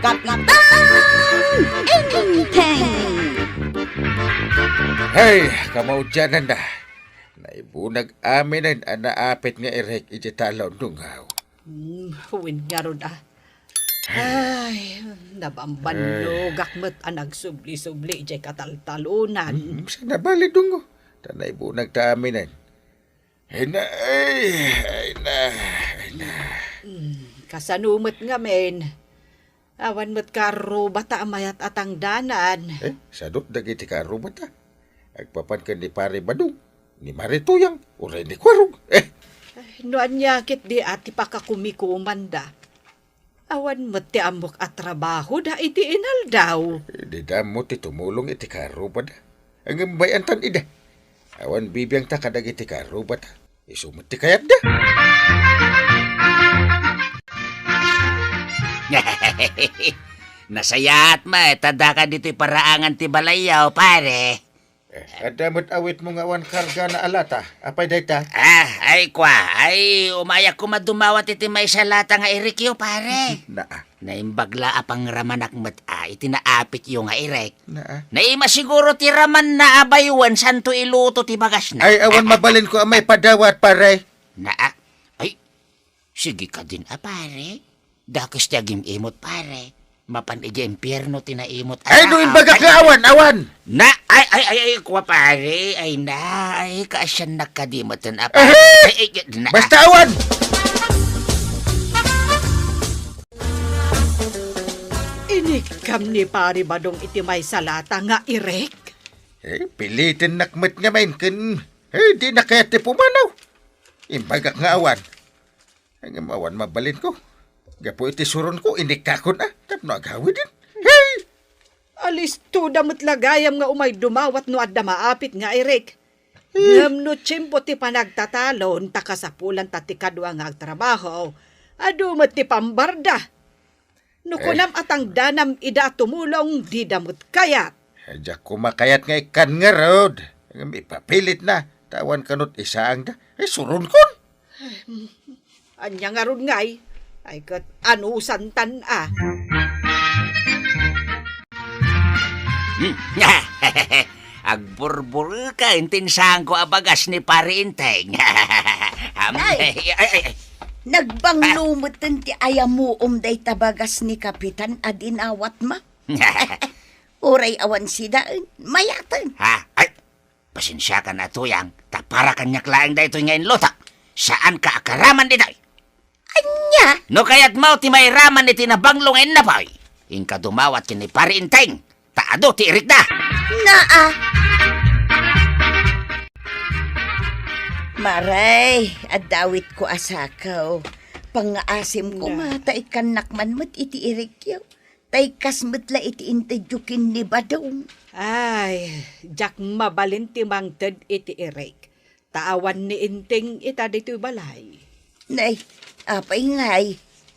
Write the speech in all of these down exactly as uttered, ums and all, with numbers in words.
Kapitan Enteng! Hey, kamaudiananna. Naibunag aminen a naapit nga irek iti talon, dungaw. Hmm, wen ngarud, a. Ay, nabambannogak met a nagsubli-subli idiay kataltalonan. Hmm, saan a bale, dungo? Ta naibunag ta aminen. Ay na, ay, ay na, ay na. Hmm, kasano met ngamin? Awan met kaarrubata a mayat a tangdanan. Eh, sadut dagiti kaarrubata. Agpapan ken ni Pare Badong, ni Mare Tuyang, uray ni Kuarog. Eh. Ay, no ania ketdi a ti pakakumikomanda. Awan met ti ammok a trabahoda iti inaldaw. Eh, dida ammo ti tumulong iti kaarrubada. Ngem bay-antan ida. Awan bibiangta kadagiti kaarrubata. Isu met ti kayatda. Nasayaat met a daka ditoy paraangan ti balayyo, pare. Eh, adda met awitmo nga awan kargana a lata. Apay dayta? Ah, ay kua, ay umayak koma dumawat iti maysa lata nga irikyo, pare. Naa. Naimbag la a pangramanak met a iti naapityo nga irek. Naa. Naima siguro ti ramanna a bayuen santo iluto ti bagasna. Ay, awan mabalinko a maipadawat, pare. Naa. Ay, sige kadin a, pare. Dakes ti agim-imot, pare. Mapan idiay impierno ti naimot. Ay, no imbagak nga awan, awan! Na, ay, ay, ay, ay, kua, pare. Ay, na, ay, kaasiannak kadi met a, pare. Eh! Ay, ay, na, Basta awan! Inikkam ni Pare Badong iti maysa lata nga irek. Eh, pilitennak met ngamin ken, eh, di na kayat ti pumanaw. Imbagak nga awan. Ngem awan mabalinko. Gapu iti suronko, inikkakon a, tapno agawiden. Hey! Alistoda met la gayam nga umay dumawat no adda maapit nga irek. Hmm. Ngem no tiempo ti panagtatalon, ta kasapulanta ti kadua nga agtrabaho, adu met ti pambarda. No Eh. kunam a tangdanam ida a tumulong, dida met kayat. Eh, diak koma kayat nga ikkan ngarud. Ngem ipapilitna, ta awan kanut isaangda. Eh, suronkon. Ania ngarud ngay? Ay, ket anusantan a. Hmm. Agburbureka intin sangko a bagas ni Pare Enteng. Am, Ay. ay, ay, ay. Nagbanglo metten ti ayamuom dayta bagas ni Kapitan a dinawatmo. Uray awan sidaen, mayaten. Ha? Ay, pasensiakan a Tuyang, ta para kaniak laeng daytoy nga inlutak. Saanka a karaman ditoy. Ania? No kayatmo ti mairaman iti nabanglo nga innapoy, inka dumawat ken ni Pare Enteng, ta adu ti irikda. Naa. Maray, adda awitko a sakaw. Pangngaasim koma, Na. ta ikkannak man met iti irikyo. Ta ikkas met la iti intedyo ken ni Badong. Ay, diak mabalin ti mangted iti irek. Ta awan ni Enteng ita ditoy balay. Nay, apay ngay?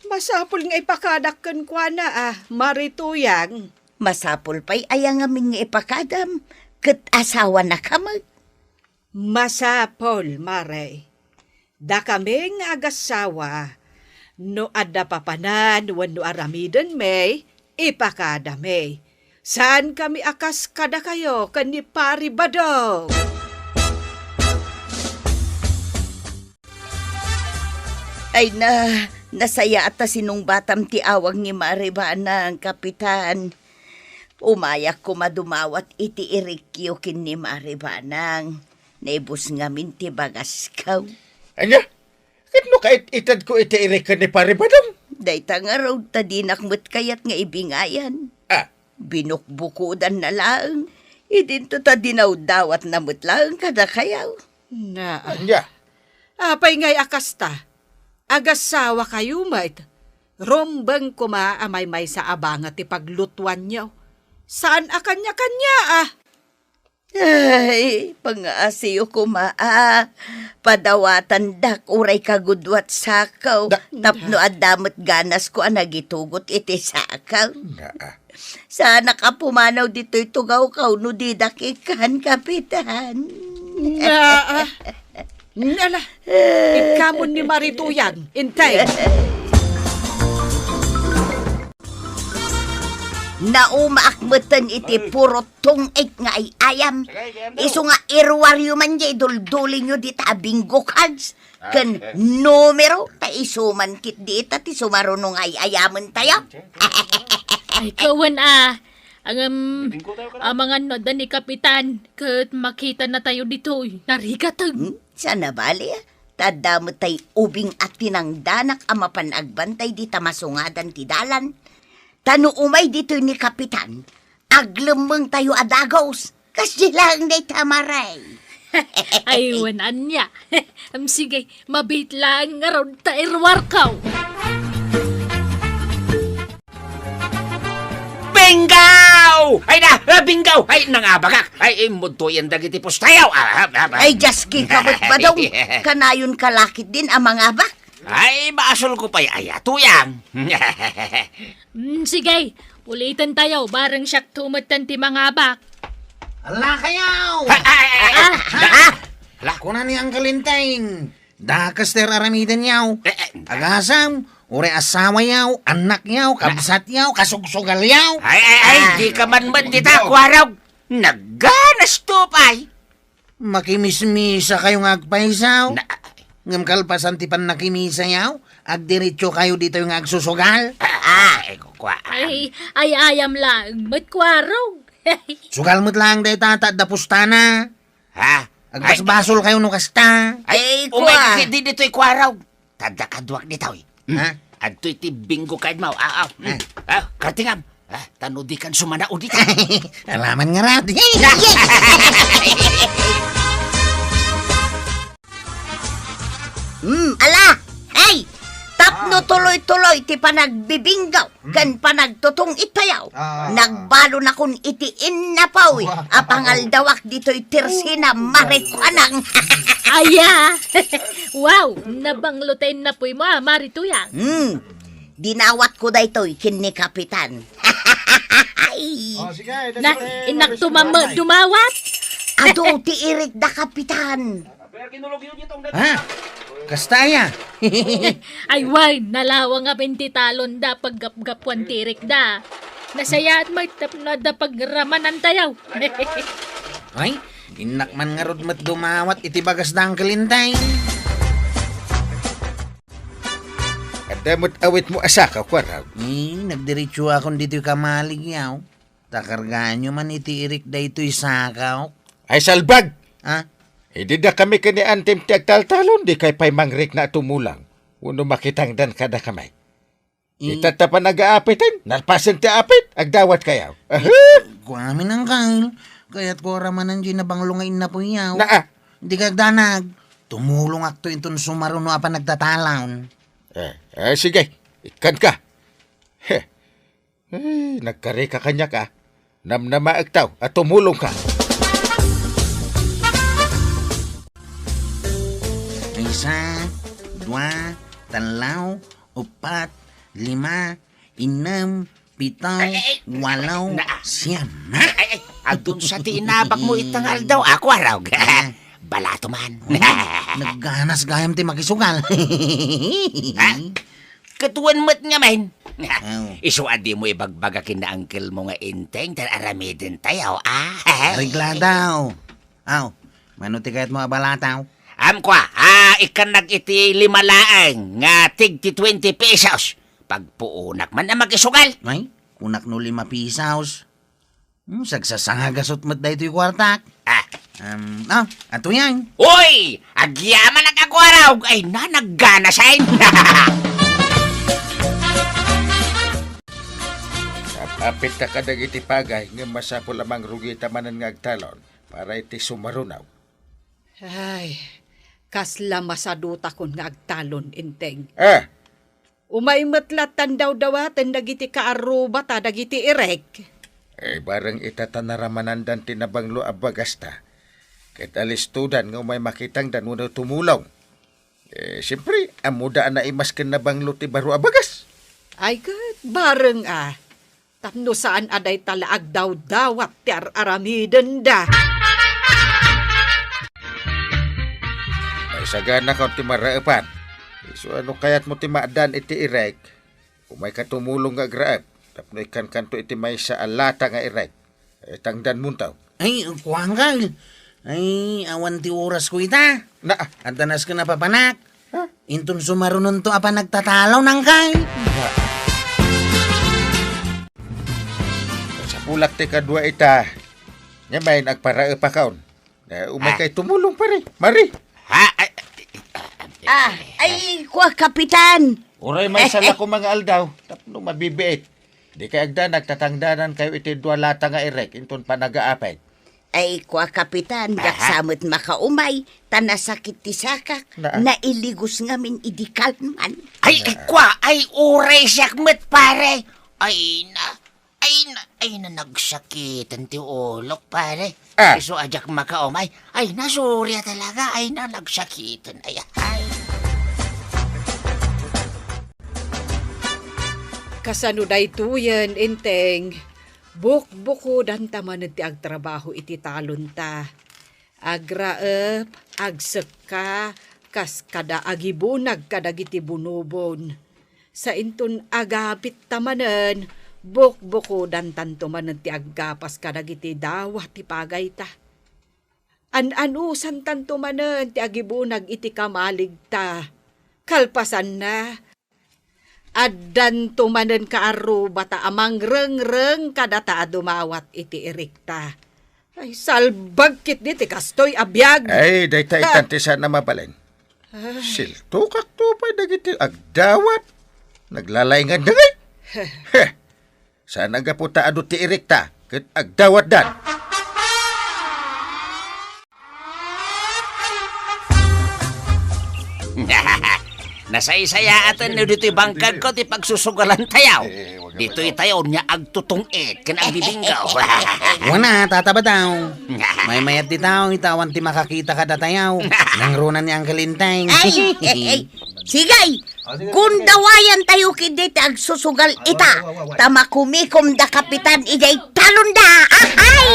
Masapul nga ipakadak kenkuana a, Mare Tuyang. Masapul pay aya ngamin nga ipakadam, ket asawanaka met. Masapul, Mare. Dakami nga agassawa, no adda papanan wenno aramidenmi, ipakadami. Saankami a kas kadakayo ken ni Pare Badong. Ay na, nasayaat ta sinungbatam ti awag ni Mare Banang, Kapitan. Umayak koma dumawat iti irikyo ken ni Mare Banang. Naibus ngamin ti bagasko. Ania? Ket no kait-itedko iti irikko ni Pare Badong? Dayta ngarud ta dinak met kayat nga ibingayan. Ah. Binukbukodanna laeng. Idinto ta dinawdawatna met laeng kadakayo. Na. Ania? Apay ngay a kasta? Agassawakayo met. Rumbeng koma a maymaysa a banget ti paglutuanyo. Saan a kanya-kanya a. Ay, pangaasiyo koma a padawatandak uray kagudua ti sakaw Da- tapno adda met ganasko a nagitugot iti sakaw. Naa. Saanak a pumanaw ditoy tugawkaw no didak ikkan, Kapitan. Naa. Nala, ikkamon ni Mare Tuyang, Enteng. Naumaak metten iti puro tungit nga ay-ayam. Isu nga iruaryo man diay duldulinyo dita a bingo cards ken numero, ta isu man ketdi ita ti sumaruno nga ay-ayamen tayo. Ay, kawen a. Ngem, amangan no adda ni Kapitan, ket makita na tayo ditoy. Narigateg. Hmm? Saan a bali, a? Ta adda met tay ubing a tinangdanak a mapan agbantay dita masungadan ti dalan. Ta no umay ditoy ni Kapitan, aglemmeng tayo a dagus. Kasdi laeng dayta, Mare. Ay, wen ania. Am, sige, mabiit laeng ngarud ta iruarko. Bingo! Ay na, ah, bingo! Ay, nangabagak! Ay, immudtoyen dagiti pustayo! Ah, ah, ah, ah. Ay, diaski ka met, Badong. Kanayon ka la ketdin a mangabak. Ay, basol ko pay aya, Tuyang. Mm, sige, uliten tayo, bareng siak tumetten ti mangabak. Ala kayo! Ay, ay, ay, ay, Ah! ah, ah! Ala. Kuna ni Uncle Enteng, dakes ti ar-aramidenyo. Eh, eh. Agasem, uray asawayo, annakyo, kabsatyo, kasugsugalyo. Ay, ay, ay, Ah. di ka man met dita, Kuarog. Nagganas to pay. Makimismisa kayo nga agpaysaw. Na- Ngem kalpasan ti pannakimisayo, agdiretso kayo ditoy nga agsusugal. Ah, ah, ay, kukua. Ay, ay-ayam laeng met, Kuarog. Sugal met laeng dayta, ta adda pustana. Ha? Agbasbasol kayo no kasta. Ay, Ay, umay kua. Di, di, ditoy Kuarog. Ta adda kaduak ditoy. Hmm. Ha? Adtoy ti bingo card mo. Ah, ah. Hmm. Eh. Ah, kartingam. Ah, ta no di kan sumanaw dita. Alaman ngarud. Hmm, ala! Hey! Tapno Ah. tuloy-tuloy ti panagbibingo ken Hmm. panagtutungit tayo. Ah. Nagbalonakon iti innapoy Wow. a pangaldawak ditoy Tersina, Mare Kuanang. Aya! Wow! Nabanglo ti innapoy mo, ah, Mare Tuyang. Hmm. Dinawatko daytoy ken ni Kapitan. Oh, sige, dali, Na, dali, innak dali, tumam-, dali. Dumawat. Adu ti irikda, Kapitan. Ha? Kasta aya? Ay, wen, nalawang a bente talon da, paggapgapuan ti irikda. Nasayaat met tapno adda pagramanan tayo. Ay, innak man ngarud met dumawat iti bagas da Uncle Enteng. Adda met awit mo a saka, Kuarog. Eh, nagdiretso akon ditoy kamalig yaw. Ta kargaanyo man iti irik daytoy sakaw. Ay, salbag! Ha? Idi da kami ken ni Antem ti agtaltalon, di kay pay mangrikna a tumulang. Wenno makitangdan kada kami. Eh. Ita ta panagaapiten, nalpasen ti apit, agdawat kayo. Aha! Kuamin, Uncle. Kayat ko ramanan di nabanglo nga innapoy yaw. Naa. Di kagdanag. Tumulongakto inton sumaruno a panagtatalon. Eh, eh, sige. Ikkan ka. Heh. Eh, nagkari ka kaniak, ah. Namnamaek taw a tumulong ka. Isa, dua, tallo, upat, lima, innem, pito, Ay, ay, ay. Walo, Na- siyam. Ay, ay, ay. Adun sa ti inabak mo itang aldaw, ako, Arog. Ah. Balato man. Oh, nagganas gayam ti makisugal. Ah? Ket wen met ngamin. Aw. Isu a dimo ibagbaga ken ni uncle mo nga Enteng, ta aramiden tayo, ah. Regladaw. Aw, mano ti kayatmo a balataw? Am kua, ah, ikkannak iti lima laeng nga tig ti twenty pesos. Pagpuonak man a makisugal. Ay, kunak no lima pesos. Hmm, sagsasangagasut met daytoy kuartak. Ah. Um, ah, ato yan. Uy! Agyamanak a kuaraw! Ay, na, nagganasen! Apit ta kadagiti pagay nga masapul a mangrugita manen nga agtalon para iti sumarunaw. Ay, kasla masadutakon nga agtalon, Enteng. Ah. Umay met lattan dawdawaten dagiti kaarrubata dagiti irek. Eh, bareng ita ta naramanandan ti nabanglo a bagasta. Ket alistodan nga umay makitangdan wenno tumulong. Eh, siyempre, ammoda a naimas ken nabanglo ti baro a bagas. Ay, ket bareng a. Tapno saan a dayta la agdawdawat ti ar-aramidenda. Maisagana kaw ti maraepan. Isu a no kayatmo ti maaddaan iti irek, umay ka tumulong nga agraep. Tapno ikkankanto iti maysa a lata nga irek. Eh, tangdanmonto. Ay, kuan, Kyle. Ay, awan ti orasko ita. Na, ah. Adda nasken a papanak. Ha? Inton sumarunonto a panagtatalo, Kyle. Sapulak ti kadua ita. Ngamin, agparaepakon. Eh, umay Ah. kay tumulong, pare. Mari. Ha? Ay, Ah, ay, kua, Kapitan. Uray maysa la koma nga aldaw. Tapno mabibiit. Dikay agdanag, tatangdanankayo iti dua lata nga irek inton panagaapit. Ay, kua, Kapitan, diak Aha. sa met makaumay, ta nasakit ti sakak, Na. nailigos ngamin idi kalman. Ay, ay, kua, ay, uray siak met, pare. Ay, na, ay, na, ay, na, nagsakiten ti ulok, pare. Ah. Isu a diak makaumay. Ay, na, sorry talaga. Ay, na, nagsakiten. Ay, ay. Kasano daytoyen, Enteng? Bukbukodanta manen ti agtrabaho iti talonta. Agraep, agsekka, kas kada agibunag kadagiti bunobon. Sainton agapitta manen, bukbukodantanto manen ti aggapas kadagiti dawa ti pagayta. An-anusantanto manen ti agibunag iti kamaligta. Kalpasanna, addanto manen kaarrubata a mangrengreng kadata a dumawat iti irikta. Ay, salbag ketdi ti kastoy a biag. Ay, dayta Ah. itan ti saan a mabalin. Ay. Siltokakto pay dagiti agdawat. Naglalaingan da ngay. Heh. Saan a gapu ta adu ti irikta ket agdawatdan. Nasaysayaaten no ditoy bangkagko ti pagsusugalantayo. Ditoy tayo nia agtutong-it ken agbibinggo. Wana, Tata Bataw. Maymayat ti tao, ita awan ti makakita kadatayo. Nangruna ni Uncle Enteng. Ay, ay, ay. Sige, Gundawayan tayo ketdi ti agsusugal ita, ta makumikom da Kapitan idiay talonda. Ahay!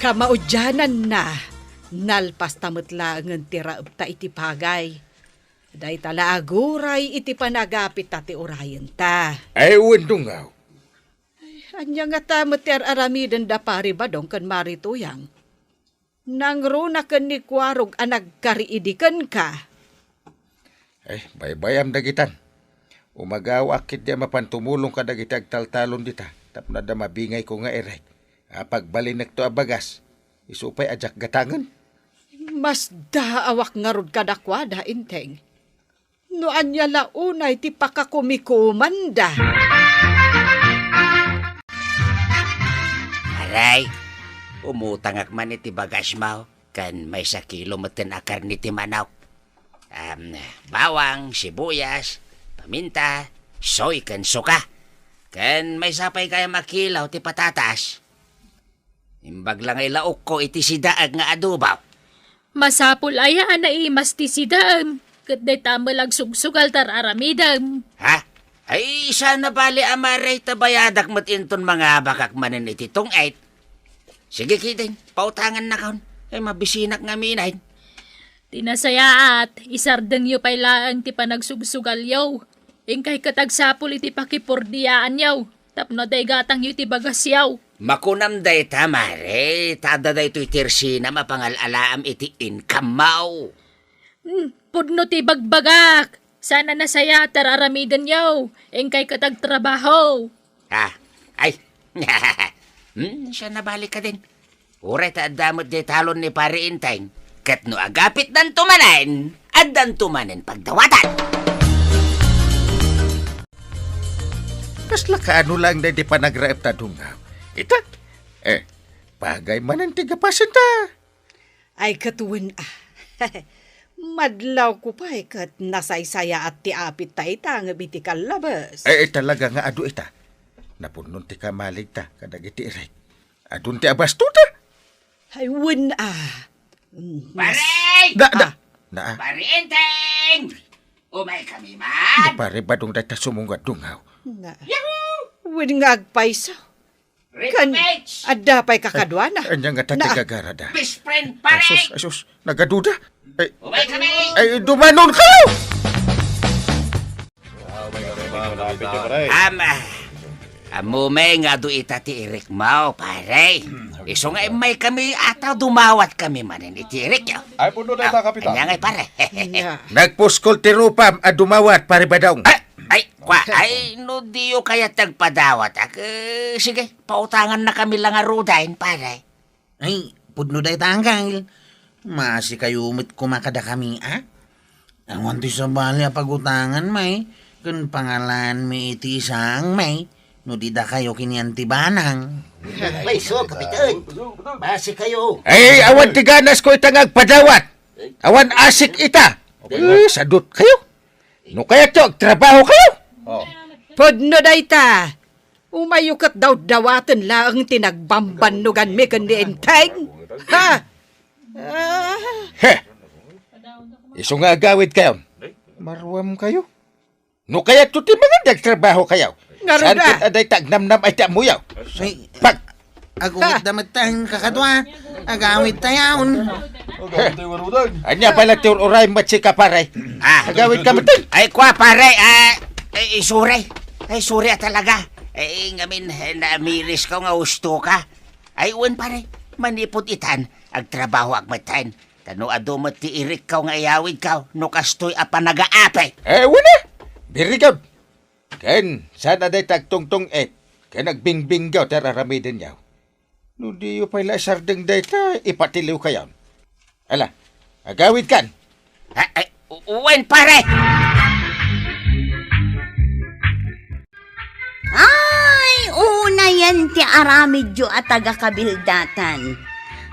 Kamaudiananna, nalpasta met laengen ti raepta iti pagay. Dayta la aguray iti panagapitta ti urayenta. Ay, wen, Dungaw. Ay, ania ngata met ti ar-aramiden da Pari Badong ken Mari Tuyang? Nangruna ken ni Kuarog a nagkari idi kenka. Eh, baybayam dagitan. Umagawaak ketdi a mapan tumulong kadagiti agtaltalon dita tapno adda mabingayko nga irek a pagbalinekto a bagas. Isu pay a diak gatangen. Masdaawak ngarud kadakuada, Enteng. No ania la unay ti pakakumikomanda. Aray, umutangak man iti bagasmo, ken maysa kilo metten a karne ti manok. Am, bawang, sibuyas, paminta, soy, ken suka. Ken maysa pay gayam a kilo ti patatas. Imbag la nga ilaokko iti sidaag nga adobo. Masapul aya a naimas ti sidaem, ket dayta met la agsugsugal ti ar-aramidem. Ha? Ay, saan a bali a maray ta bayadak met inton mangabakak manen iti tungit. Sige, ketdin, pautangannakon. Ay, mabisinak ngamin. Ti nasayaat, isardengyo pay laeng ti panagsugsugalyo. Inkay ket agsapul iti pakipurdiaanyo tapno adda igatangyo iti bagasyo. Makunam dayta, Mare, ta adda daytoy ti ersinam a pangal-alaam iti income-mo. Hmm, pudno ti ibagbagak. Saan a nasayaat ti ar-aramidenyo. Inkay ket agtrabaho. Ah, ay. Hmm, saan a bali ketdin. Uray ta adda met diay talon ni Pari Enteng, ket no agapitdanto manen, addanto manen pagdawatan. Kasla kaano laeng daydi panagraepta, Dungaw? Ita? Eh, pagay manen ti gapasenta. Ay, ket wen a. Madlawko pay ket nasaysayaat ti apitta ita ngem iti kallabes. Eh, eh, talaga nga adu ita. Napunnon ti kamaligta kadagiti irek. Adun ti abastota. Ay, wen a. Mm, Pare! Da, da. Ah. Na, ah. Pare Enteng! Umay kami man! Pare, badong dayta sumungad, Dungaw. Na. Yahoo! Wen nga agpayso. Kan, Revenge! Adda pay kakaduana. Ay, anya nga tati Na. gagarada. Best friend, Ay, pare! sus, ay, sus, nagaduda. Ay, Umay kami! Ay, dumanon kayo! Kapitang. Ama, ammom nga adu ita ti irikmo, pare. Isu nga immaykami a ta dumawatkami manen iti irikyo. Ay, pudno dayta, Kapitan. Ania ngay, pare? Nia. Nagpuskol ti rupam a dumawat, Pare Badong. Ay, ay, kua, ay, no diyo kayat ti agpadawat, ak, eh, sige, pautangannakami la ngaruden, pare. Ay, pudno dayta, Angkel. Maasikayo met koma kadakami, a? Awan ti sabali a pagutangan, may, ken pangalanmi iti isang, may, no di dakayo ken ni Anti Banang. Ay, so, Kapitan. Maasikayo. Ay, awan ti ganasko ita nga agpadawat. Awan asik ita. Eh, sadutkayo. No kayatyo, agtrabahokayo. Oh. Pudno dayta. Umayyo ket dawdawaten laeng ti nagbambannoganmi ken ni Enteng. Ha? Ah. He! Isu nga agawidkayon. Maruamkayo. No kayatyo ti mangan, agtrabahokayo. Ngarud, saan a, ket adda ita agnamnam a iti ammoyo? Ay, pag- agawidda met ta, kakadua. Agawidtayon. Ania pay la ti ur-uray met sika, pare? Ah. Agawidka met. Ay, kua, pare, ah, eh, sorry. Ay, sorry a talaga. Eh, ngamin, eh, namirisko nga ustoka. Ay, wen, pare, manipud itan, agtrabahoak metten. Ta no adu met ti irikko nga iyawidko, no kastoy a panagaapi. Eh, wen a. Very good. Ken, saan a dayta agtungtung-it, ken agbingbinggaw ti ar-aramidenyo. No diyo pay la isardeng dayta, ipatiliwkayon. Ala, agawidkan. Ah, ay, u-, wen, pare! Ay, unayen ti aramidyo a taga-Kabildatan.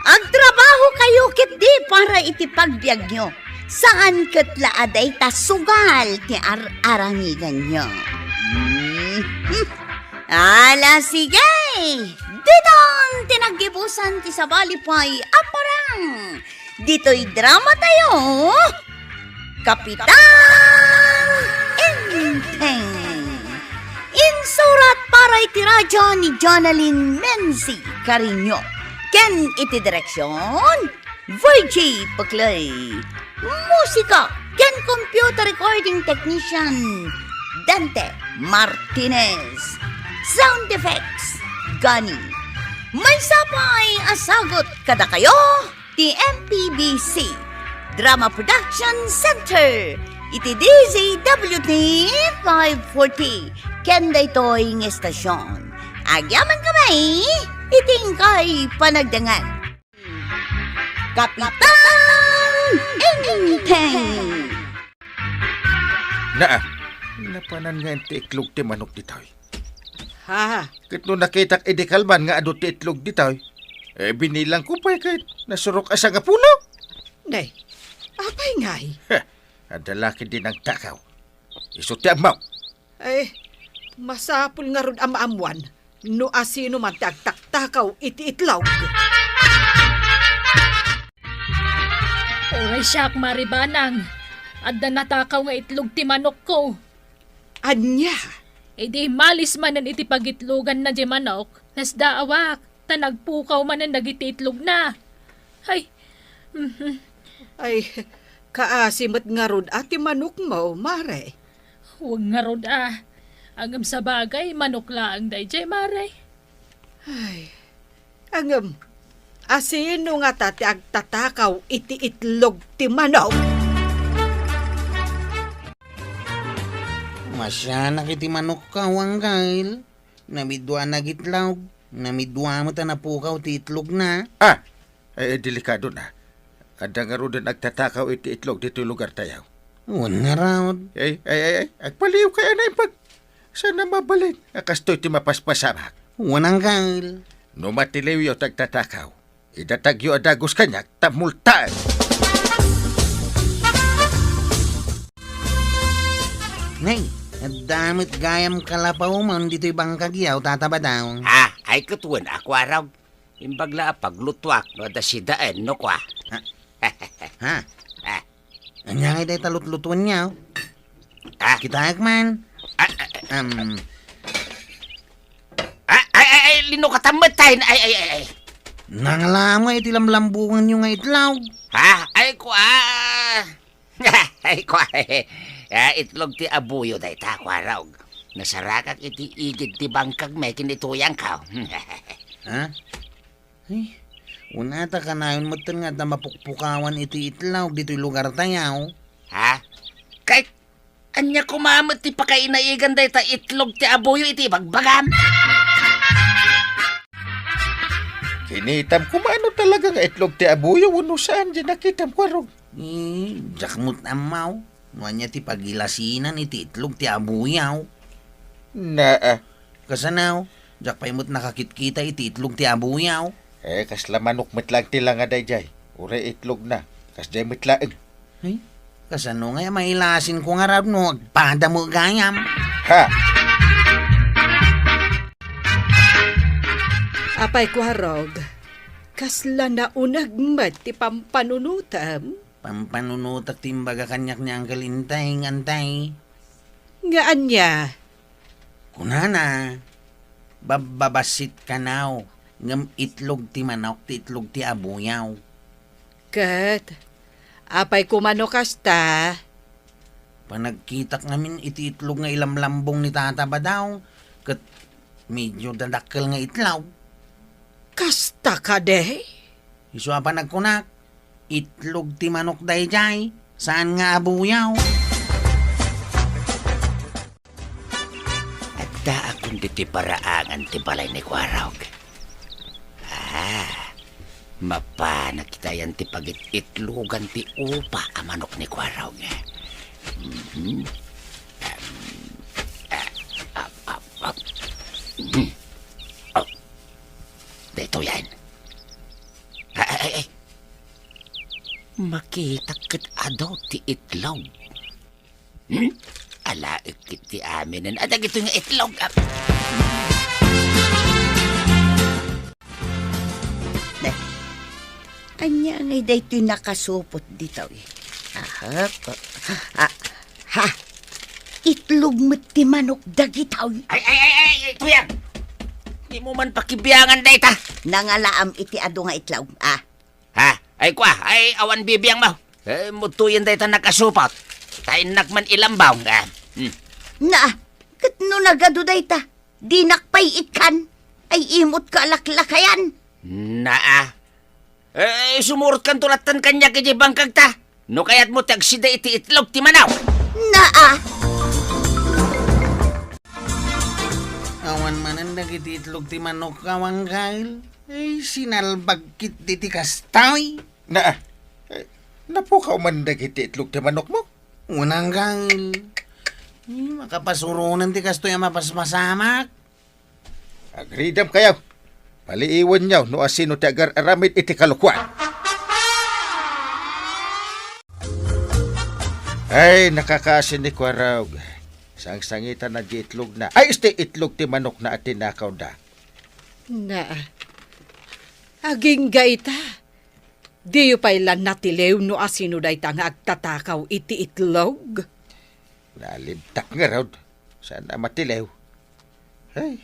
Agtrabahokayo ketdi para iti pagbiagyo. Saan ket la a dayta sugal ti ar-aramidenyo. Hmm. Ala, sige! Ditan ti naggibusan ti sabali pay a parang. Ditoy dramatayo, Kapitan Enteng. Insurat para iti radyo ni Jonalyn Menzi Cariño. Ken iti direksyon, Virgie Peclay. Musika ken computer recording technician, Dante Martinez. Sound effects, Gani. Maysa pay a sagut kadakayo ti M P B C Drama Production Center iti D Z W T five forty ken daytoy nga estasion. Agyamankami iti inkay panagdengngeg. Kapitan Enteng! Naa, napanan nga ti itlog ti manok ditoy. Ha? Ket no nakitak idi kalman nga adu ti itlog ditoy, eh, binilangko pay ket nasurok a sangapulo. Nay, apay ngay? Heh, adda la ketdi nagtakaw. Isu ti ammok. Eh, masapul ngarud a maammuan no asino man ti agtaktakaw iti itlog. Uray siak, Mari Banang. Adda natakaw nga itlog ti manokko. Ania? Idi malis manen iti pagitloganna diay manok, nasdaawak, ta nagpukaw manen dagiti itlogna. Ay, mhm. Ay, kaasi met ngarud a ti manokmo, Mare. Wen ngarud a. Ngem sabagay, manok laeng daydiay, Mare. Ay, ngem, asino ngata ti agtatakaw iti itlog ti manok? Masianak iti manokko, Angkel. Namidua nagitlog. Namidua met a napukaw ti itlogna. Ah! Ay, ay, delikado na. Adda ngaruden agtatakaw iti itlog ditoy lugartayo. Wen ngarud. Ay, ay, ay, ay, agpaliwkay a naimbag. Saan a mabalin a kastoy ti mapaspasamak? Wen, Angkel. No matiliwyo ti agtatakaw, idatagyo a dagus kaniak ta multaen. Nay, adda met gayam kalapawmon ditoy bangkagyo, Tata Badong. Ah, ay ket wen a, Kuarog. Imbag la a paglutuak no adda sidaen no kua. Ha? Ha? Ah. Ania ngay dayta lutlutuenyo? Ah. Kitaek man. Ah, ah, ah. Am. Ah, ay, ay, ay, linukatan met tayo. Ay, ay, ay, ay. Nanglamo iti lamlambunganyo nga itlog. Ha? Ay, kua. Ay, kua. Ah, itlog ti abuyo dayta, Kuarog. Nasarakak iti igid ti bangkagmi ken ni Tuyangko. Ha? Ay, unata kanayon metten nga adda mapukpukawan iti itlog ditoy lugartayo. Ha? Kay, ania koma met ti pakainaigan dayta itlog ti abuyo iti ibagbagam? Kinitam koma no talaga nga itlog ti abuyo wenno saan, di nakitam, Kuarog. Eh, diak met ammo no ania ti pagilasinan iti itlog ti abuyo. Naa. Kasano? Diak pay met nakakitkita iti itlog ti abuyo. Eh, kasla manok met laeng ti langa daydiay. Uray itlogna. Kasdiay met laeng. Ay, kasano nga mailasinko ngarud no agpada met gayam? Ha? Apay, Kuarog, kasla nauneg met ti pampanunotem? Pampanunotek ti imbaga kaniak ni Uncle Intay, Antay. Nga ania? Kunana, babbabassit kano, ngem itlog ti manok ti itlog ti abuyo. Ket, apay koma no kasta? Panagkitak ngamin iti itlog nga ilamlambong ni Tata Badaw, ket medio dadakkel nga itlog. Kasta kadi? Isu a panagkunak, itlog ti manok daydiay, saan nga abuyo. Addaakon ditoy paraangan ti balay ni Kuarog. Ah, mapanak itayan ti pagit-itlogan ti upa a manok ni Kuarog. Mhm. Em, ah, ap, ap, ap. Mhm. Oh. Daytoyen. Ay, ay, ay, ay. Makitak ket adu ti itlog. Hmm? Alaek ket ti aminen a dagitoy nga itlog. Ah. Ania ngay daytoy nakasupot ditoy? Aha, ah, ha? Itlog met ti manok dagitoy. Ay, ay, ay, ay, ay, Tuyang! Dimo man pakibiangan dayta. Nangalaam iti adu nga itlog, ah. Ha? Ay, kua, ay, awan bibiangmo. Eh, mutuyen dayta nakasupot. Ta innak man ilambong, ah. Hmm. Na, ket no nagadu dayta, dinak pay ikkan. Ay, imot ka laklakayan. Naa. Eh, sumurotkanto lattan kaniak idiay bangkagta. No kayatmo ti agsida iti itlog ti manok. Naa. Awan manen dagiti itlog ti manok, Kawangkal. Ay, sinalbag ket diti kastoy. Naa. Eh, napukaw man dagiti itlog ti manokmo? Unanggal. Eh, makapasuronan ti kastoy a mapaspasamak. Agridam kayo. Paliiwanyo no asino ti agar-aramid iti kalokuan. Ay, nakakaasi ni Kuarog. Sangsangitan na di itlog na. Ay, isti itlog ti manok na ati nakawda. Na, agingga ita. Diyo pay la natiliw no asino dayta nga agtatakaw iti itlog? Nalibtak ngarud. Saan a matiliw? Ay,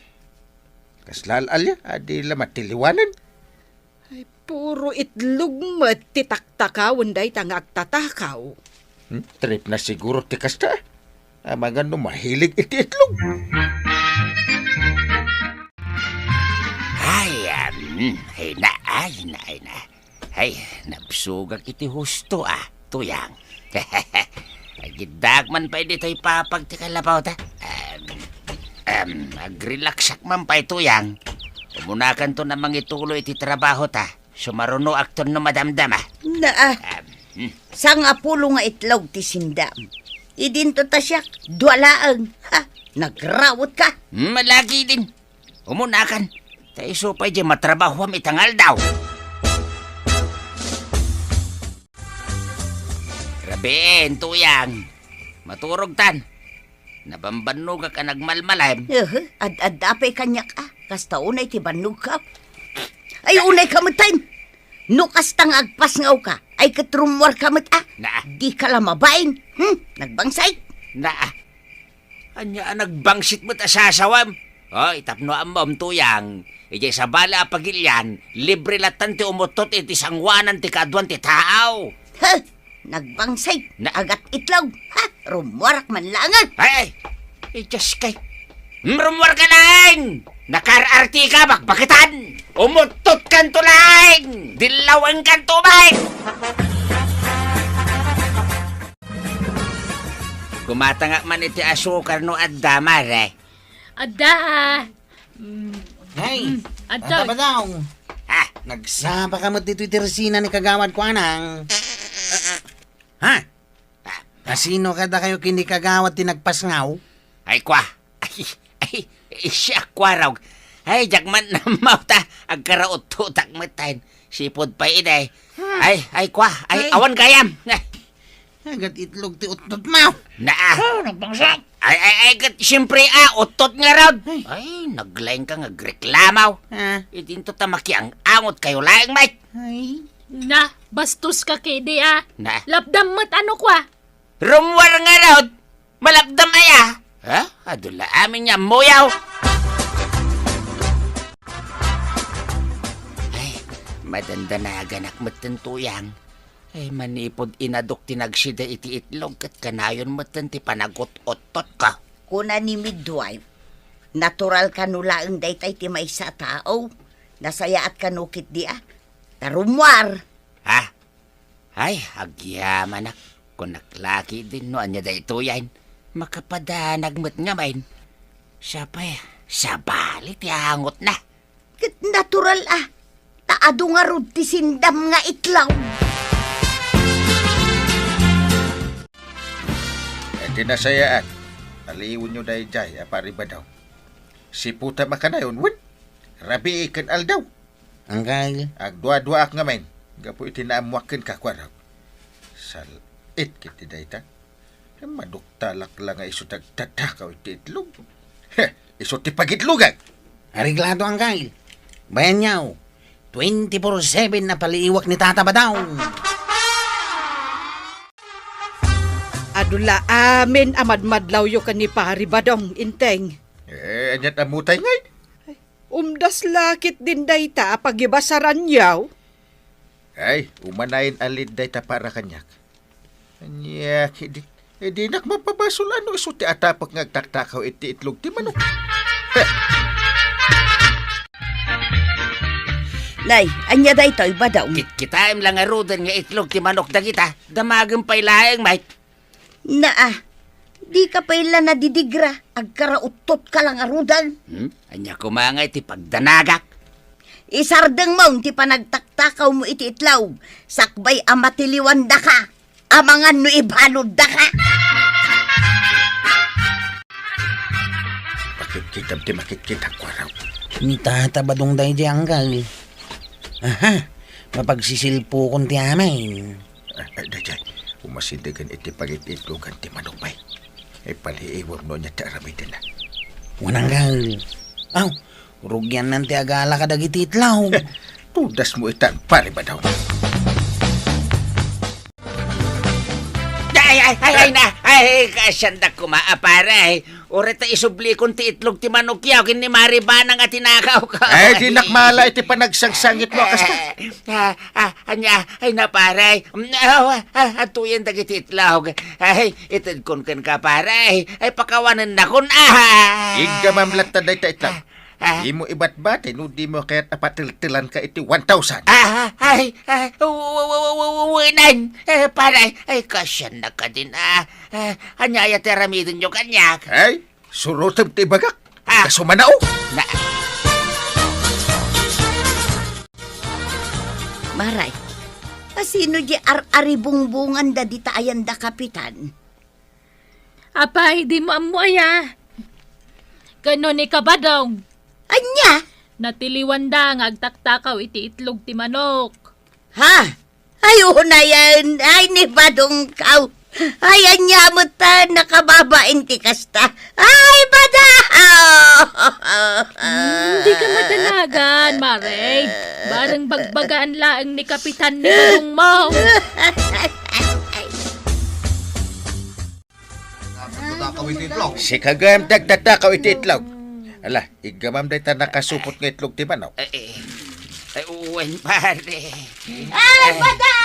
kasla al-alia, adi la matiliwanan. Ay, puro itlog met ti taktakawen dayta nga agtatakaw. Hmm, trip na siguro ti kasta. Amangan no mahilig iti itlog. Ay, um, ay na, ay na, ay na. Ay, nabsugak iti husto, ah, Tuyang. Agiddaak man pay ditoy papag ti kalabaw ta. Um, um, agrelaksak man pay, Tuyang. Umunakanto na mangituloy iti trabaho ta. Sumarunoakton no madamdama. Naa. Um, hmm. Sangapulo nga itlog ti sindam. Idinto ta siak, dua laeng. Ha? Nagrawot ka? Hmm, malagi din. Umunakan. Ta isu pay di matrabahuam ita nga aldaw. Rabiin, Tuyang. Maturogtan. Nabambannogak a nagmalmalem. Aha, ad-adda pay kaniak, ah. Kasta unay ti bannogka. Ay, unay ka met, time. No kasta nga agpasngawka, ay ket rummuarka met, ah. Naa. Dika la mabain. Hmm? Nagbangsay? Naa. Ania a nagbangsit met a sasawem? Oy, tapno ammom, Tuyang, idiay sabali a pagilian, libre lattan ti umuttot iti sangoanan ti kaaduan ti tao. Ha? Nagbangsit? Na- Agat itlog? Ha? Rummuarak man laengen. Ay, ay! Ay, Diyos kay! Rummuarka laeng! Nakaar-artika, bakbaketan! Umuttotkanto laeng! Dillawenkanto met! Gumatangak man iti asukar no adda, mare. Adda, ah. Mm. Hey, Mm, adda. Ata ba daw? Ha? Nagsapa ka met ditoy tersina ni kagawad ko, anang. Ha? Kasino kadakayo ken ni kagawad ti nagpasngaw? Ay, kwa. Ay, ay, siak, kwa, Rog. Ay, diak man ammo ta agkarauttotak metten. Sipud pay idi. Hmm. Ay, ay, kwa. Ay, Ay. awan gayam. Ay. Ay, ket itlog ti uttot mo. Naa. Oh, nagpangsak. Ay, ay, ay, ket siyempre, ah, uttot ngarud. Ay. Ay, naglaing ka nga agreklamo. Ah. Idinto ta makiang-angot kayo laeng, mate. Ay. Na, bastos ka kidi, ah. Na. Lapdam met ano kwa? Rummuar ngarud. Malapdam aya? Ha? Adu la amin nga muyaw. Ay, madandanaganak metten tuyang. Ay, manipud inadok ti nagsida iti itlog ket kanayon metten ti panagut-uttot ka. Kuna ni midwife, natural kano laeng daytay ti maysa a tao. Nasayaat kano ketdi a. Ta rummuar. Ha? Ay, agyamanak. Kunak la ketdin no ania daytoyen. Makapadanag met ngamin. Siya pay, sabali ti angotna. Ket natural a. Ta adu ngarud ti sindam nga itlog. Iti nasayaat, aliiwenyo daydiay a Pari Badaw. Siputam a kanayon, wen, rabii ken aldaw. Angkel. Agduaduaak ngamin, gapu iti naammoak kenka, kuarog. Sal-it ketdi dayta. Maduktalak la nga isu ti agtatakaw iti itlog. He, isu ti pagitlogak. Areglado, angkel. Bayanyo, twenty-four seven a paliiwak ni Tata Badaw. Adu la amin a madmadlawyo ken ni Pari Badong, Inteng. Eh, aniat ammotay ngay? Umdas la ketdin dayta a pagibasaranyo. Ay, umanayen a lead dayta para kaniak. Ania ketdi, eh, dinak mapabasol a no isu ti atapek nga agtaktakaw iti itlog ti manok. Heh! Nay, ania daytoy, Badaw? Kitkitaem la ngaruden nga itlog ti manok dagita. Damagem pay laeng, mate. Naa, dika pay la nadidigra, agkarauttotka la ngaruden. Hmm? Ania koma ngay ti pagdanagak? Isardengmo ti panagtaktakawmo iti itlog, sakbay a matiliwandaka, amangan no ibaluddaka. Makitkitam ti makitkitak, kuarog. Ni Tata Badong daydiay, angkel. Aha, mapagsisilpukon ti amin. Ah, ah, daydiay, umasindegan iti pagit-itlogan ti manok pay. Ipaliiwem no ania ti aramidenna. Wen, angkel. Aw, rugiannan ti agala kadagiti itlog. Tudasmo ita, Pari Badaw. Ay, ay, ay, ay, na, ay, kasiandak koma a, pare. Uray ta isublikon ti itlog ti manokyo ken ni Mari Banang a tinakawko. Ay, dinak maala iti panagsangsangitmo a kasta. Ah, ah, ania, ay na, pare. Mm, ah, ah, ah, atuyen dagiti itlog. Ay, itedkon kenka, pare. Ay, pakawanennakon. Ah! Iggamam latta dayta itlog. Ah. Dimo ibatbati no dimo kayat a pateltelanka iti one thousand. Ah, ay, ay, w-, w-, w-, w-, wenen. Eh, pare, ay, kasiannak kadin, ah. Eh, ania aya ti aramidenyo kaniak? Ay, surotem ti ibagak. Ah. Kasumanao. Na- Maray, asino di ar-aribungbungan da dita ayan da kapitan? Apay, dimo ammo aya? Kano ni Kabadong? Ania? Natiliwanda nga agtaktakaw iti itlog ti manok. Ha? Ay, unayen. Ay, ni Badongkaw. Ay, ania met ta nakababain ti kasta. Ay, bada! Hmm, di ka madanagan, Mare. Bareng bagbagaan laeng ni Kapitan ni Badong mo. Sika gayam ti agtatakaw iti itlog. Ala, iggamam dayta nakasupot nga itlog ti manok. Ay, ay, ay, wen, pare. Ay, bada!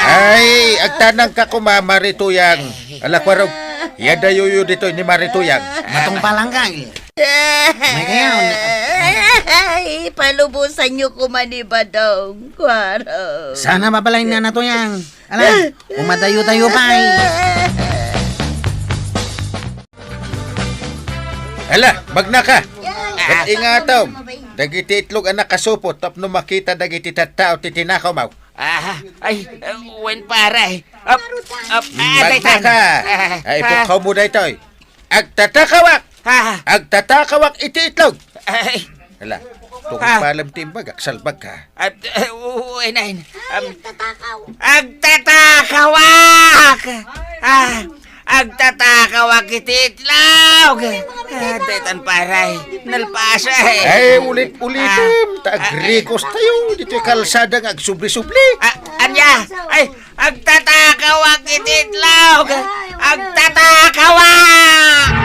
Ay, agtanangka koma, Mari Tuyang. Ala, kuarog, iyadayoyo ditoy ni Mari Tuyang. Matungpal, angkel. May kayaw na. Ay, palubosanyo koma ni Badong, Kuaro. Sana mabalay na natuyang. Ala, umadayo-dayo pay. Ala, magnaka. Ket ingatom dagiti itlog a nakasupot tapno makita dagiti tattao ti tinakawmo. Ah, ay, uh, wen pare. Ap, ap, ah, daytan. Magnaka. Ah, ay, ah, ipukawmo daytoy. Agtatakawak! Ah. Agtatakawak iti itlog! Ay. Hala, tungpalem ti imbagak, salbagka. At, uh, uy, nain. Um, agtatakaw. Agtatakawak! Ah, agtatakawak iti itlog! Ah, daytan pare. Nalpasa, eh. Ay, ulit-ulitem. Ah, ta agrikos tayo. Dito'y kalsada nga agsubli-subli. Ah, anya? Ay, agtatakawak iti itlog! Agtatakawak!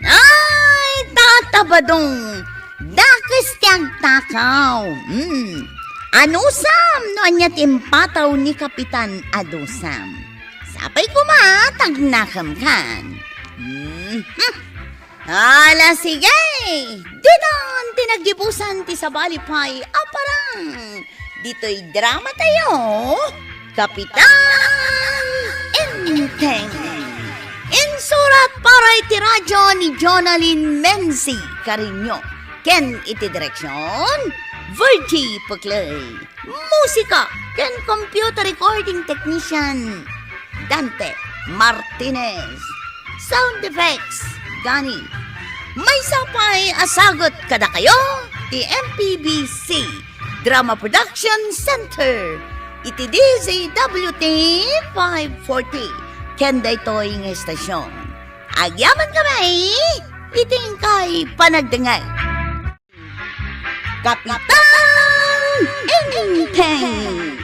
Ay, Tata Badong! Dakes ti agtakaw! Hmm. Anusam no ania ti impataw ni Kapitan Adusam? Sapay koma, tagnakem kan. Hmm. Hmm. Ala, sige! Ditan ti naggibusan ti sabali pay a parang ditoy drama tayo, Kapitan Enteng. Insurat para iti radyo ni Jonalyn Menzi Cariño ken iti direksyon, Virgie Puclay. Musika ken computer recording technician, Dante Martinez. Sound effects, Gani. Maysa pay a sagut kadakayo ti M P B C Drama Production Center iti D Z W T five forty ken daytoy nga estasyon. Agyamankami iti inkay panagdengngeg. Kapitan Enteng!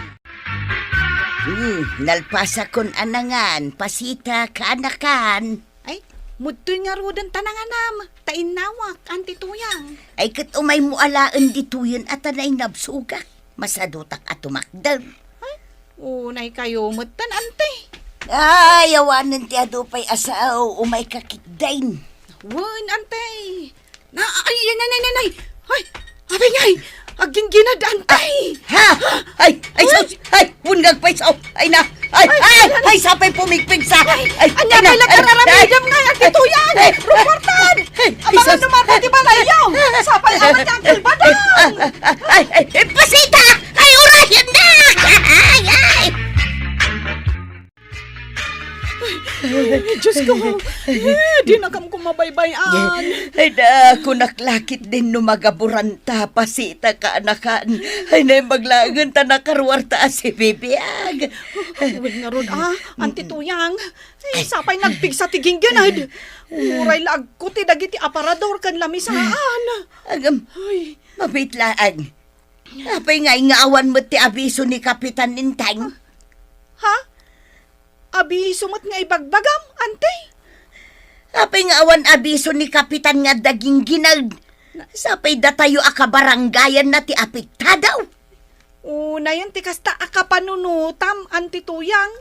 Hmm, nalpasakon a nangan, Pasita, kaanakan. Ay, mudtoy ngaruden ta nanganam, ta innawak, Anti Tuyang. Ay, ket umaymo alaen ditoyen a ta nainabsogak. Masadutak a tumakder. Ay, unay kayo metten, Anti. Ay, awanen ti adu pay a sao, umayka ketdin. Wen, Anti. Na, ay, ay, nay, nay, nay, nay. Ay, apay ngay, aggingginad, Anti. Ha? Ay, ay, sus, ay, bungag pay sao. Ay na. Ay, ay, ay, ay, sapay pumigpig sa. Ay, ay, ania pay nagkararamidam ngay, Anti Tuyang. Ay, ruportan. Ay, amangan sus. Numan ti balayyo. Sapay awan ti Uncle Badong. Ay, ay, ay, Pasita. Ay, urayen na. Ay, ay. Ay, Diyos ko. Eh, di na kam kumabaybay-an. Ay, da, kunak lakit din no magaburan ta, Pasita, kaanakan. Ay, naimbag laengen ta nakaruar ta a sibibiag. Wen ngarud, ah, Anti Tuyang. Ay, sapay nagpigsa ti gingginad. Uray la agkuti dagiti aparador ken lamisaan. Agam, ay, mabit laeng. Apay ngay nga awan met ti abiso ni Kapitan Enteng? Ha? Abiso met nga ibagbagam, Anti? Apay nga awan abiso ni Kapitan nga adda gingginad? Sapay datayo a kabarangayanna ti apektado. Unayen ti kasta a kapanunotam, Anti Tuyang.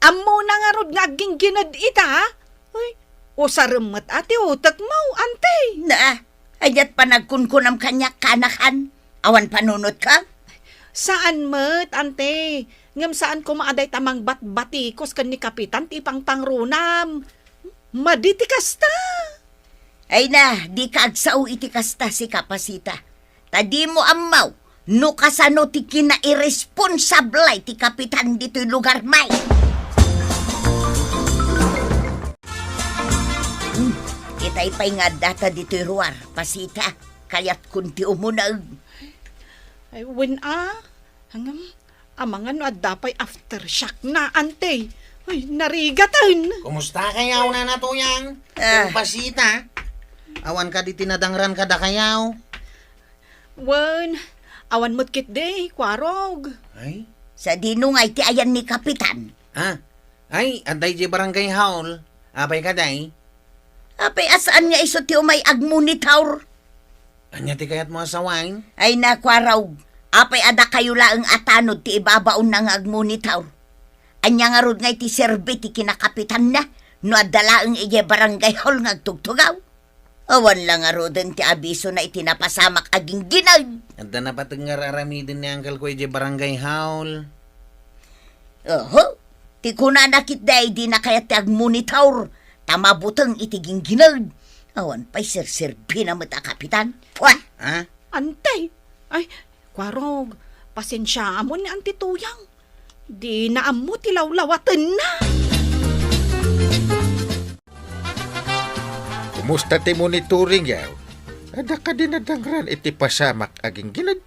Ammona ngarud nga aggingginad ita? Ay, usarem met a ti utekmo, Anti. Na, ania't panagkunkunam kaniak, kaanakan? Awan panunotka? Saan met, Anti. Ngem saan koma a dayta mangbatbatikos ken ni Kapitan ti ipangpangrunam. Madi ti kasta. Ay na, dika agsao iti kasta, sika, Pasita. Ta dimo ammo no kasano ti kinairesponsable ti kapitan ditoy lugarmi. Hmm, itay pay nga addata ditoy ruar, Pasita. Kayatkon ti umuneg. Ay, wen a. Ngem, amangan no adda pay aftershock na, Anti. Ay, narigaten. Kumusta kayaw, Nana Tuyang? Ah. Ken Pasita? Awan kadi ti nadangran kadakayaw? Wen, awan met ketdi, Kuarog. Ay? Sadino ngay ti ayan ni Kapitan? Ah, ay, adda idiay barangay hall. Apay kadi? Apay a saan nga isu ti umay agmonitor? Ania ti kayatmo a sawen? Ay, Kuarog, apay a dakayo laeng a tanod ti ibabaonna nga agmonitor? Ania ngarud ngay ti serbi ti kinakapitanna? No adda laeng idiay barangay hall nga agtugtugaw, awan la ngaruden ti abisona iti napasamak a ginggined. Adda napateg nga ar-aramiden ni uncle ko idiay barangay hall. Oho, ti kunana ketdi, dina kayat ti agmonitor, ta mabuteng iti ginggined. Awan pay serserbina met a kapitan. Pua! Ha? Antay! Ay, Kuarog, pasensiaamon ni Anti Tuyang. Dina ammo ti lawlawatenna. Kumusta ti monitoring, yaw? Adda kadi nadangran iti pasamak a ginggined?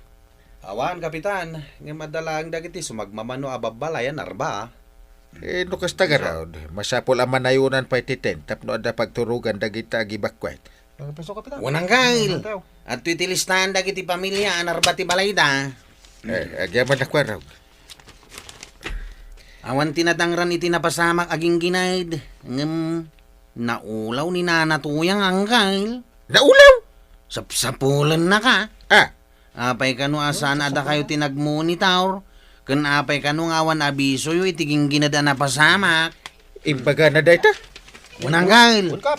Awan, Kapitan. Ngem adda laeng dagiti sumagmamano a babbalay a narba. Eh, no kasta garud, masapul a manayonan pay ti tent tapno adda pagturogan dagiti agibakwet. Ang peso, Kapitan. Unang gail. Unang gail. Adtoy ti listaan dagiti pamilia a narba ti balayda. Eh, agyaman na, Kuarog. Awan ti nadangran iti napasamak a ginggined, ngem naulaw ni Nana Tuyang, Angkel. Naulaw? Sapsapulennaka. Ah. Apay kano a saan a dakayo ti nagmonitor, ken apay kano nga awan abisoyo iti ginggined a napasamak? Imbagana dayta. Unang gail. Unkap.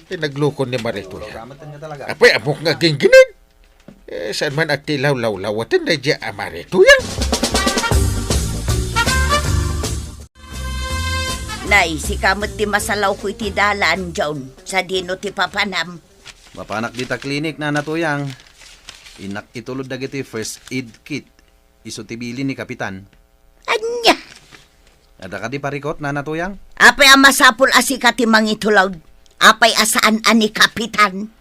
Ti naglukon ni Marito yan. Programatan nga talaga. Apay, ammok nga ginggined. Eh, saan man at ti lawlawlawaten daydiay a Marito yan? Nay, sika met ti masalawko iti dalan, John. Sadino ti papanam? Mapanak dita klinik, Nana Tuyang. Innak itulod dagiti first aid kit. Isu ti bilin ni Kapitan. Ania? Adda kadi parikut, Nana Tuyang? Apay a masapul a sika ti mangitulod? Apay a saan a ni Kapitan?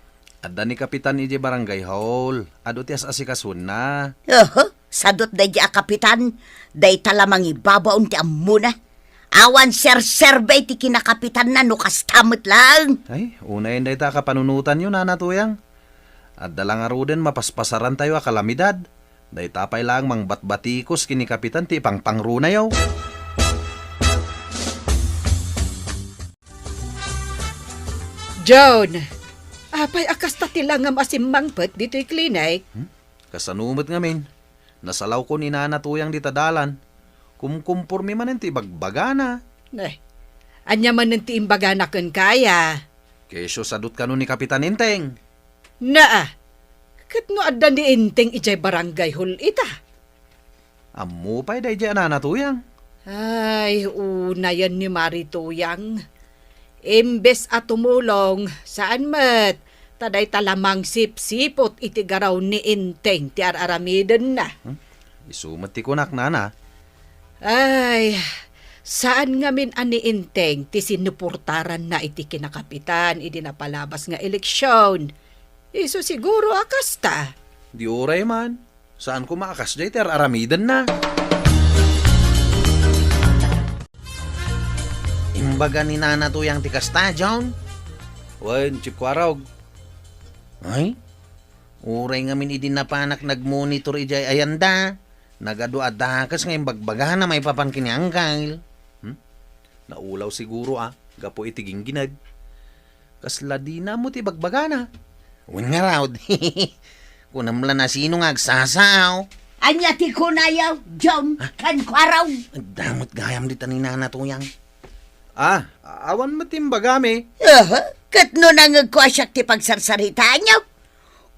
Adda ni Kapitan idiay barangay hall. Adu ti as-asikasuenna. Oho, sadut daydiay a Kapitan. Dayta la mangibabaon ti ammona. Awan serserbi ti kinakapitanna no kasta met laeng. Ay, unayen dayta a kapanunotanyo, Nana Tuyang. Adda la ngaruden mapaspasarantayo a kalamidad. Dayta pay laeng mangbatbatikos ken ni Kapitan ti ipangpangrunayo. John, apay a kasta ti langam a simmangpet ditoy klinik? Hmm? Kasano met ngamin? Nasalawko ni Nana Tuyang dita dalan. Kumkumporme manen ti ibagbagana. Eh, ania manen ti imbagana kenka aya? Kesyo sadut kano ni Kapitan Enteng. Naa, ket no adda ni Enteng idiay barangay hall ita? Ammo pay daydiay a Nana Tuyang. Ay, unayen ni Mari Tuyang. Imbes a tumulong, saan met, ta dayta la mangsipsiput iti garaw ni Enteng ti ar-aramidenna. Hmm? Isu met ti kunak, Nana. Ay, saan ngamin a ni Enteng ti sinuportaranna iti kinakapitan idi napalabas nga eleksion. Isu siguro a kasta. Di uray man. Saan koma a kasdiay ti ar-aramidenna? Imbaga ni Nana Tuyang ti kasta, John? Wen, Chief Kuarog. Ay? Uray ngamin idi napanak nagmonitor idiay ayanda, nagadu a dakes nga imbagbagana maipapan ken ni Angkel. Hmm? Naulaw siguro a, gapu iti ginggined. Kasla dina ammo ti ibagbagana. Wen ngarud. Kunam la nasino nga agsasao. Ania ti kunayo, John, ken Kuarog? Adda met gayam dita ni Nana Tuyang. Ah, awan met ti imbagami. Aha, ket no nangegko a siak ti pagsarsaritaanyo?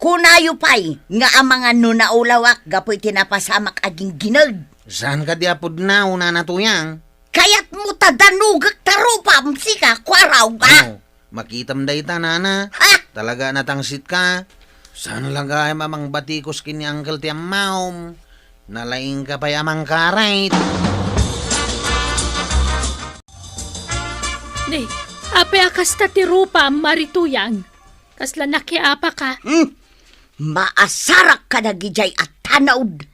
Kunayo pay nga amangan no naulawak gapu iti napasamak a ginggined. Saan kadi a pudno, Nana Tuyang? Kayatmo ta danugek ta rupam, sika, Kuarog, a? Oh, makitam dayta, Nana. Ha? Talaga natangsit ka. Saan la gayam a mangbatikos ken ni Angkel ti ammom? Nalaingka pay a mangkarit. Ni, apay a kasta ti rupam, Mari Tuyang? Kasla nakiapaka? Hmm? Maasarak kadagidiay a tanod.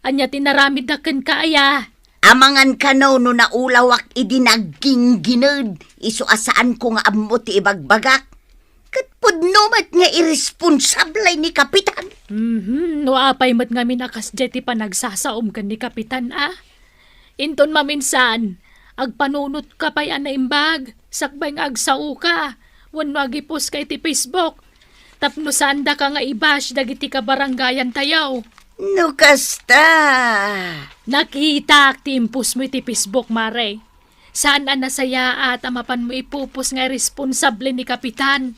Ania ti naramidda kenka aya? Amangan kano no naulawak idi nagginggined, isu a saanko nga ammo ti ibagbagak. Ket pudno met nga irresponsable ni Kapitan. Mhm, no apay met ngamin a kasdiay ti panagsasaom ken ni Kapitan, a? Inton maminsan, agpanunotka pay a naimbag, sakbay nga agsaoka, wenno agipost ka iti Facebook, tapno saandaka nga i-bash dagiti kabarangayantayo. No kasta. Nakitak ti impostmo iti Facebook, Mare. Saan a nasayaat a mapanmo ipupos nga iresponsable ni Kapitan.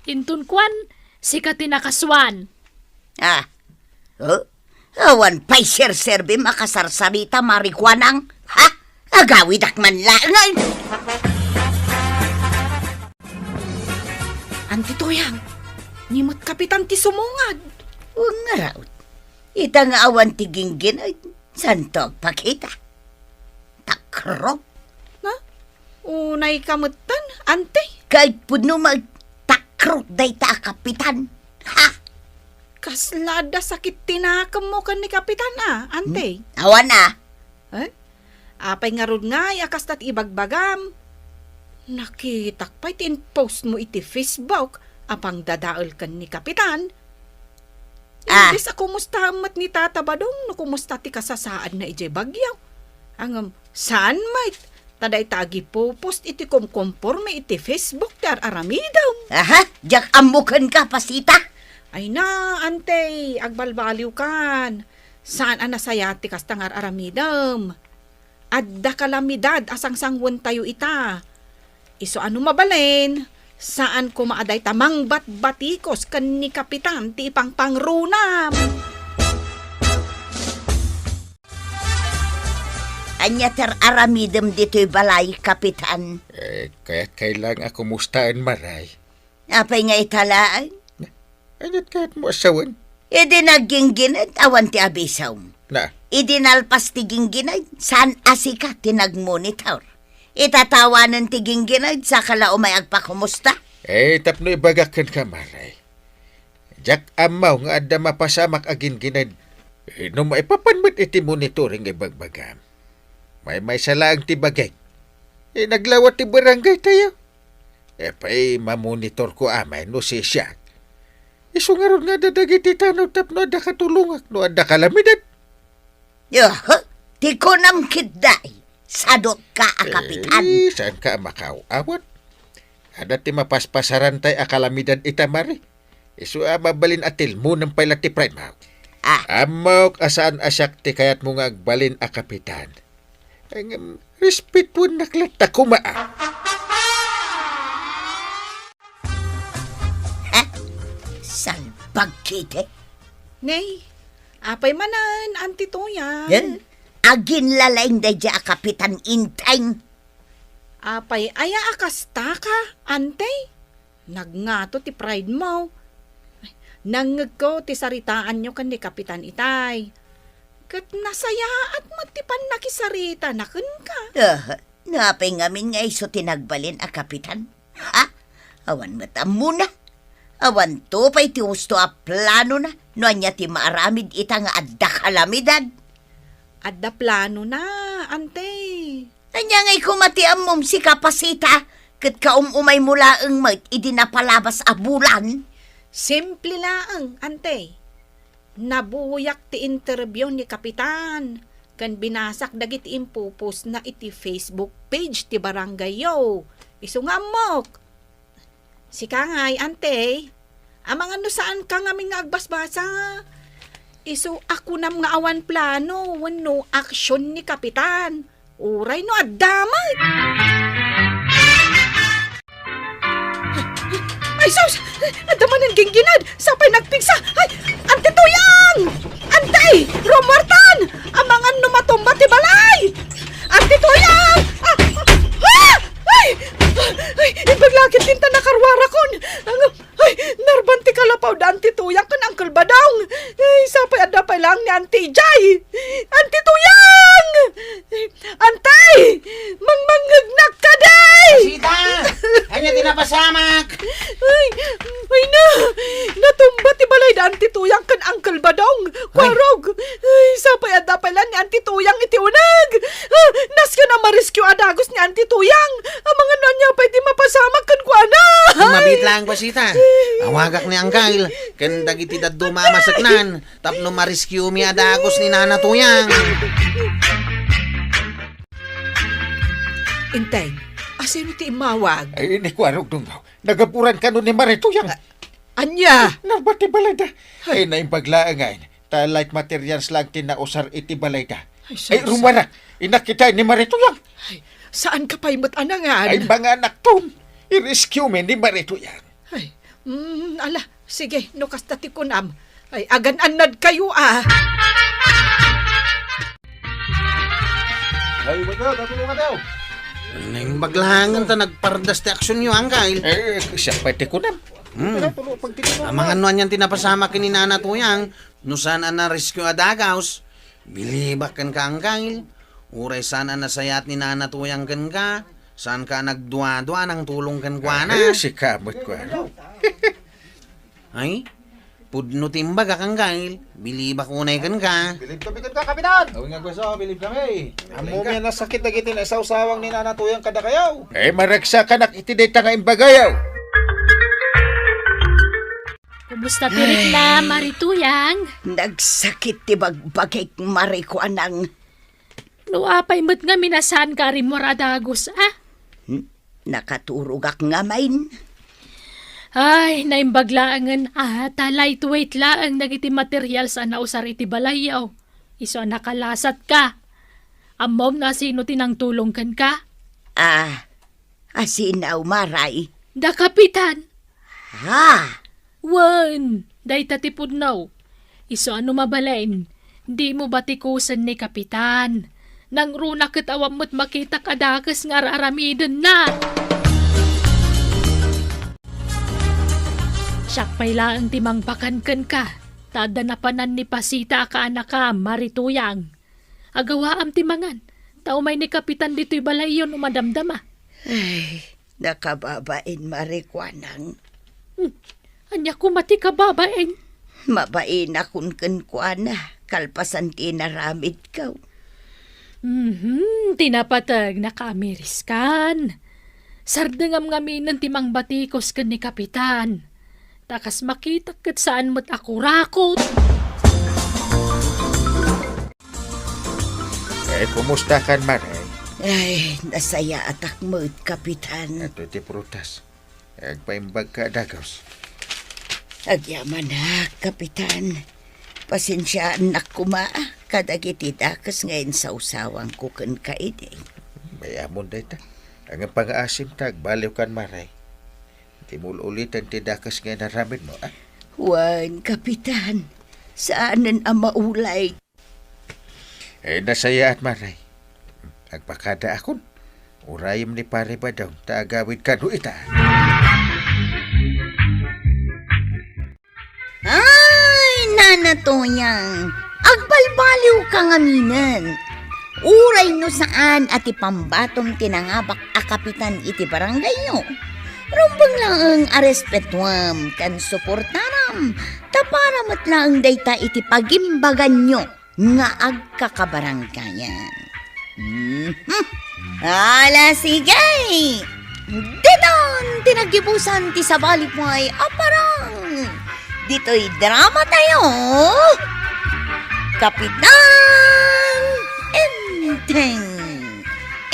Inton kuan, sika ti nakasuan. Ah, oh? Awan pay serserbim a kasarsarita, Mari Kuanang. Ha? Agawidak man laeng, ay! Anti Tuyang, ni met Kapitan ti sumungad. Wen ngarud, ita nga awan ti gingginaed, saanto agpakita? Takrot. Na? Unay ka metten, Anti? Ket pudno met, takrot dayta a Kapitan. Ha? Kasla adda sakit ti nakemmo ken ni Kapitan a, Anti? Hmm? Awan a. Eh? Apay ngarud ngay a kasta ti ibagbagam? Nakitak pay ti in-post mo iti Facebook a pangdadael ken ni Kapitan. Ah. Imbes a kumustaem met ni Tata Badong no kumusta ti kasasaadna idiay Baguio. Ngem, saan met, ta dayta agipopost iti kumkomporme iti Facebook ti ar-aramidem. Aha, diak ammo kenka, Pasita. Ay na, Anti, agbalbaliwkan. Saan a nasayaat ti kasta nga ar-aramidem. Adda kalamidad a sangsangwentayo ita. Isu a no mabalin, saan koma a dayta mangbatbatikos ken ni Kapitan ti ipangpangrunam. Ania ti ar-aramidem ditoy balay, Kapitan? Eh, kayat kay lang a kumustaen, Mari. Apay nga ita laeng? Aniat kayatmo a sawen? Idi naggingined, awan ti abisom. Na? Idi nalpas ti gingined, saan a sika ti nagmonitor? Itatawanen ti gingined, saka la umay agpakumusta? Eh, tapno ibagak kenka, Mari. Diak ammo nga adda mapasamak a gingined. Eh, no maipapan met iti monitoring nga ibagbagam. Maymaysa laeng ti bagik. Eh, naglawa ti barangay tayo. Eh, pay mamonitor ko amay no sisiak. Isu ngarud nga adda dagiti tanaw tapno adda katulongak no adda kalamidad. Yo, ti kunam ketdi, sadutka a kapitan. Eh, saanka a makaaw-awat? Adda ti mapaspasarantay a kalamidad ita, Mari. Isu a mabalin a tilmonem pay la ti pride mo. Ah. Ammok a saan a siak ti kayatmo nga agbalin a kapitan. Ay, ngem, respetuennak latta koma, a. Ha? Salbag kiti. Nay, apay manen, Anti Tuyang? Yan. Aginlalaing daydi a kapitan, Inteng. Apay aya a kasta ka, Anti? Nagngato ti pride mo. Nangngegko ti saritaanyo ken ni Kapitan itay. Ket nasayaat met ti pannakisaritana kenka. Ah, napay ngamin nga isu ti nagbalin a kapitan? Ha? Awan met ammona. Awanto pay ti husto a planona no ania ti maaramid ita nga adda kalamidad. Adda planona, Anti. Ania ngay koma ti ammom, sika Pasita, ket kaum-umaymo laeng met idi napalabas a bulan? Simple laeng, Anti. Nabuyak ti interview ni Kapitan, ken binasak dagiti impopostna iti Facebook page ti barangayyo. Isu nga ammok. Sika ngay, Anti, amangan no saanka ngamin nga agbasbasa. Isu a kunam nga awan plano wenno aksyon ni Kapitan. Uray no adda met. Ay, sus! Adda manen ginginad! Sapay nagpigsa! Ay, Anti Tuyang! Anti! Rumuartan! Amangan no matumba ti balay! Anti Tuyang! Ah! Ah! Ay! Ay! Imbag la ket dinta nakaruarakon! Ang, ay! Narban ti kalapaw da Anti Tuyang ken Uncle Badong! Ay, sapay adda pay laeng ni Anti Jay! Anti Tuyang! Anti! Mangmangngegnak kadi! Pasita! Ania ti napasamak? Ay, ay na! Natumba ti balay da Anti Tuyang ken Uncle Badong. Ay. Kuarog! Ay, sapay adda pay laeng ni Anti Tuyang iti uneg! Ah, nasken a ma-rescue a dagus ni Anti Tuyang. Amangan no ania pay ti mapasamak kenkuana. Ay! Mabiit laeng, Pasita. Awagak ni Uncle ken dagiti dadduma a maseknan tapno ma-rescue mi a dagus ni Nana Tuyang. Inteng, asino ti immawag? Ay, ni Kuarog Dungaw. Nagaburan kano ni Mari Tuyang. Ah, ania? Narbat ti balayda. Ay. Ay, naimbag laeng ngay. Ta light materials lang ti nausar iti balayda. Ay, ay, sus. Rumuarak. Innak ita ni Mari Tuyang. Ay, Saanka pay met a nangan? Ay, manganakton. I-rescue mi ni Mari Tuyang. Ay, mm, ala, sige, no kasta ti kunam. Ay, agan-annadkayo, ah. Ay, baga, tatulungan tayo. Naimbag laengen ta nagpardas ti aksionyo, Angkel. Eh, siak pay ti kunam. Hmm. Tara, tulo, pagtitulungan. Amangan no anian ti napasamak ken ni Nana Tuyang, no saan a na-rescue a dagaws, bilibak kenka, Angkel. Uray saan a nasayaat ni Nana Tuyang kenka, saanka a nagduadua a nangtulong kenkuana. Eh, sika met, kuana. Ay, pudno ti imbagak, Angkel. Bilibak unay kenka. Bilib kami kenka, Kapitan! Awan nga gusto, bilib kami. Ammo mi a nasakit dagiti naisawsawang ni Nana Tuyang kadakayo. Eh, maragsakanak iti dayta nga imbagayo. Kumusta ti rikna, Mari Tuyang? Nagsakit ti bagbagik, Mari Kuanang. No apay met ngamin a saanka a rimmuar a dagus, a? Hmm? Nakaturogak ngamin. Ay, naimbag laengen a ta lightweight laeng dagiti materials a nausar iti balayyo. Isu a nakalasatka. Ammom no asino ti nangtulong kenka? Ah, asino, Mari? Da Kapitan. Ha? Wen, dayta ti pudno. Isu a no mabalin, dimo batikusen ni Kapitan. Nangruna ket awan met makitak a dakes nga ar-aramidenna. Siak pay laeng ti mangbakan kenka, ta adda napanan ni Pasita a kaanakam, Mari Tuyang. Agawaam ti mangan, ta umay ni Kapitan ditoy balayyo no madamdama. Ay, nakababain, Mari Kuanang. Hmm, ania koma ti kababain? Mabainakon kenkuana, kalpasan ti inaramidko. Mhm, ti napateg, nakaamiriskan. Sardengam ngaminen ti mangbatikos ken ni Kapitan. Ta kas makitak ket saan met a kurakot. Eh, kumusta kan, Mari? Ay, nasayaatak met, Kapitan. Ato ti prutas. Agpaimbag ka, dagaws. Agyamanak, Kapitan. Pasensiaannak koma kadagiti dakes nga insawsawangko kenka idi. Mayamon dayta. Ngem pangaasim ta agbaliw kan, Mari. Di mo ul-ulitan ti dakes nga inaramidmo, a? Wen, Kapitan. Saanen a maulay. Eh, nasayaat, Mari. Agpakadaakon. Urayem ni Pari Badong ta agawid kano ita. Ay, Nana Tuyang, agbalbaliwka ngaminen. Uray no saan a ti pambatom ti nangabak a kapitan iti barangayyo, rumbeng laeng a respetuam ken suportaram, ta para met laeng dayta iti pagimbaganyo nga agkakabaranggayan. Mhm. Ala, sige! Ditan ti naggibusan ti sabali pay a parang. Ditoy drama tayo, Kapitan Enteng.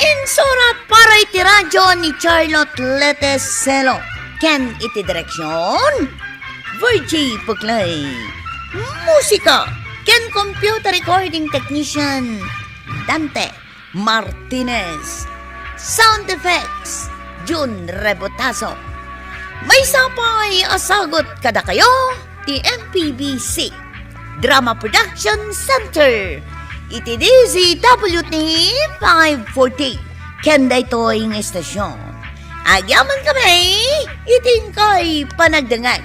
Insurat para iti radyo ni Charlotte Leteselo ken iti direksyon, Virgie Puclay. Musika ken computer recording technician, Dante Martinez. Sound effects, Jun Rebotazo. Maysa pay a sagut kadakayo ti M P B C Drama Production Center iti D Z W T five forty ken daytoy nga istasyon. Agyamankami iti inkay panagdengngeg.